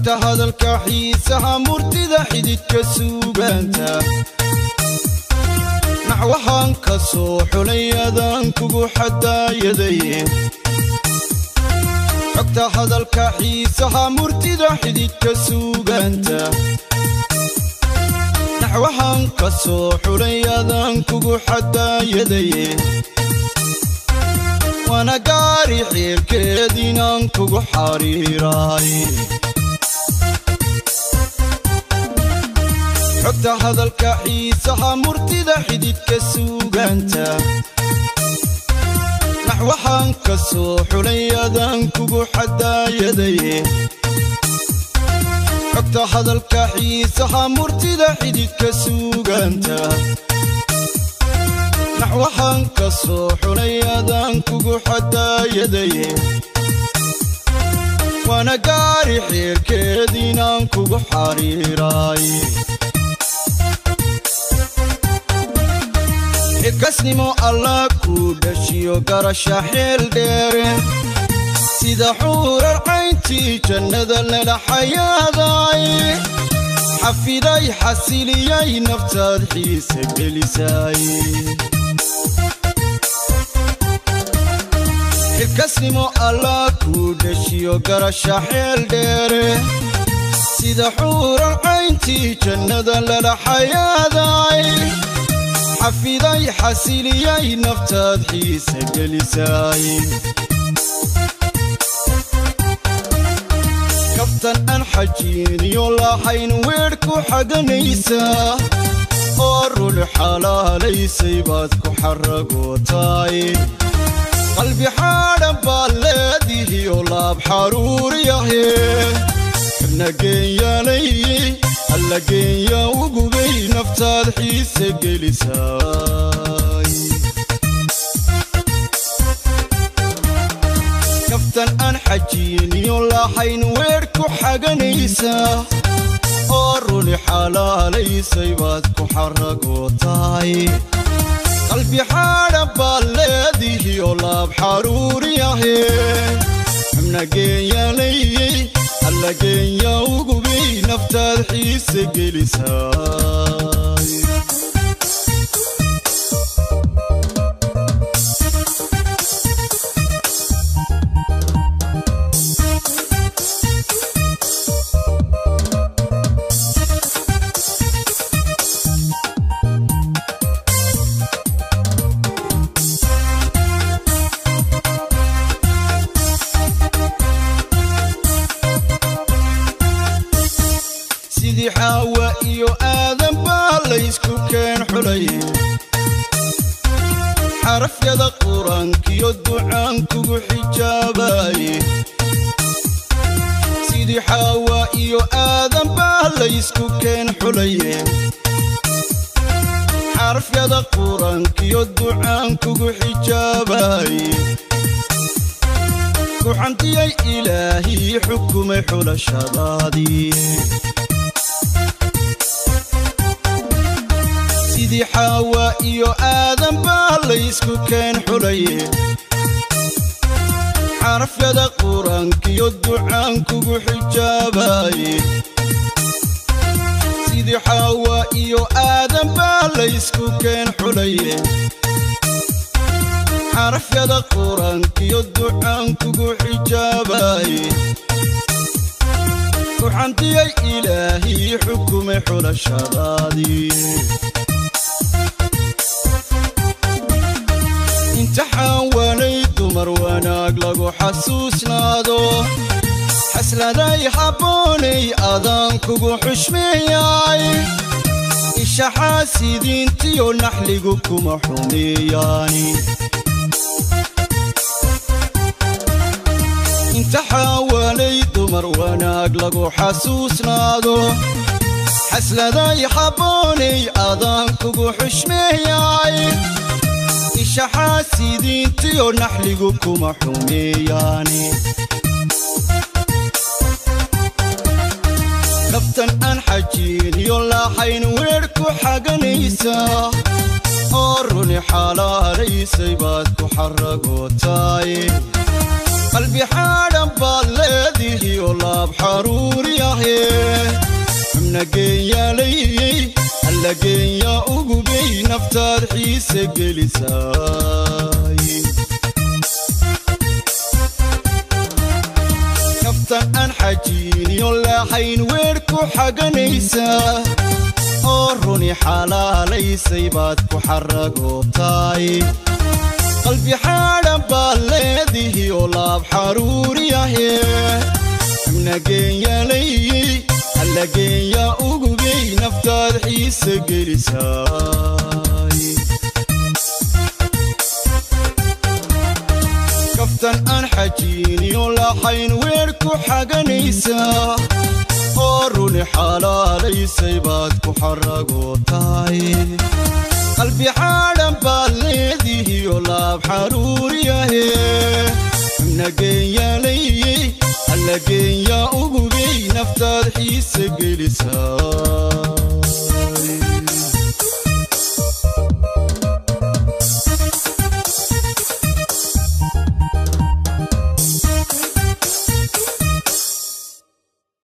Xogta hadalka xiisaha murtida xididka suugaanta naxwahan ka soo xulay adaan kugu xadaayaday. Xogta hadalka xiisaha murtida xididka suugaanta naxwahan ka soo xulay adaan kugu xadaayaday. Waana gaari xeelkeediinaan kugu xariiraay. Xogta hadalka xiisaha murtida xididka suugaanta naxwahan ka soo xulay adaan kugu xadaayaday. Xogta hadalka xiisaha murtida xididka suugaanta naxwahan ka soo xulay adaan kugu xadaayaday. Waana gaari xeelkeediinaan kugu xariiraay. Xilkasnimo Allah ku dhashiyo garasha xeel dheere sida xuurar cayntii jannada lala xayaaday. Xafiday xasiliyay naftaad xiise gelisay. Xilkasnimo Allah ku dhashiyo garasha xeel dheere sida xuurar cayntii jannada lala xayaaday. Xafiday xasiliyay naftaad xiise gelisay. Kaftan aan xajiiniyo lahayn weedh ku xaganaysaa oo rul xalaalaysay baad ku xaragootaay. Qalbi xaadhan baad leedihiyo laab xaruuriyahe xubna geenyaalay alla geenya ugubay naftaad xiise gelisay. Kaftan aan xajiiniyo lahayn weedh ku xaganaysaa oo runi xalaalaysay baad ku xaragootaay. Qalbi xaadhan baad leedihiyo laab xaruuriyahe xubna geenyaalay alla geenya ugubay naftaad xiise gelisay. Sidii Xaawa iyo Aadan baa laysku keen xulay xarafyada qur-aankiyo ducaan kugu xijaabaye. Sidii Xaawa iyo Aadan baa laysku keen xulaye xarafyada qur-aankiyo ducaan kugu xijaabaye. Ku xamdiyay ilaahii xukumay xulashadaadii. Sidii Xaawa iyo Aadan baa laysku keen xulaye xarafyada qur-aankiyo ducaan kugu xijaabaye. Sidii Xaawa iyo Aadan baa laysku keen xulaye xarafyada qur-aankiyo ducaan kugu xijaabaye. Ku xamdiyay ilaahii xukumay xulashadaadii. Imtixaan waanay dumar wanaag lagu xasuusnaado xasladay habboonay adaan kugu xushmeeyay. Isha xaasidiintiyo naxligu kuma xumeeyaani. Imtixaan waanay dumar wanaag lagu xasuusnaado xasladay habboonay adaan kugu xushmeeyay. Isha xaasidiintiyo naxligu kuma xumeeyaani. Kaftan aan xajiiniyo lahayn weedh ku xaganaysaa oo runi xalaalaysay baad ku xaragootaay. Qalbi xaadhan baad leedihiyo laab xaruuriyahe, xubna geenyaalayey alla geenyaa ugubay, naftaad xiise gelisay. Kaftan aan xajiiniyo laaxayn weer ku xaganaysaa oo runi xalaalaysay baad ku xaragootaay. Qalbi xaadhan baad leedihiyo laab xaruuriyahe, xubna geenyaalayey alla geenyaa ugubay, naftaad xiise gelisay. Kaftan aan xajiiniyo laaxayn weer ku xaganaysaa oo runi xalaalaysay baad ku xaragootaay. Qalbi xaadhan baad leedihiyo laab xaruuriyahe, xubna geenyaalayey alla geenyaa ugubay, naftaad xiise gelisay.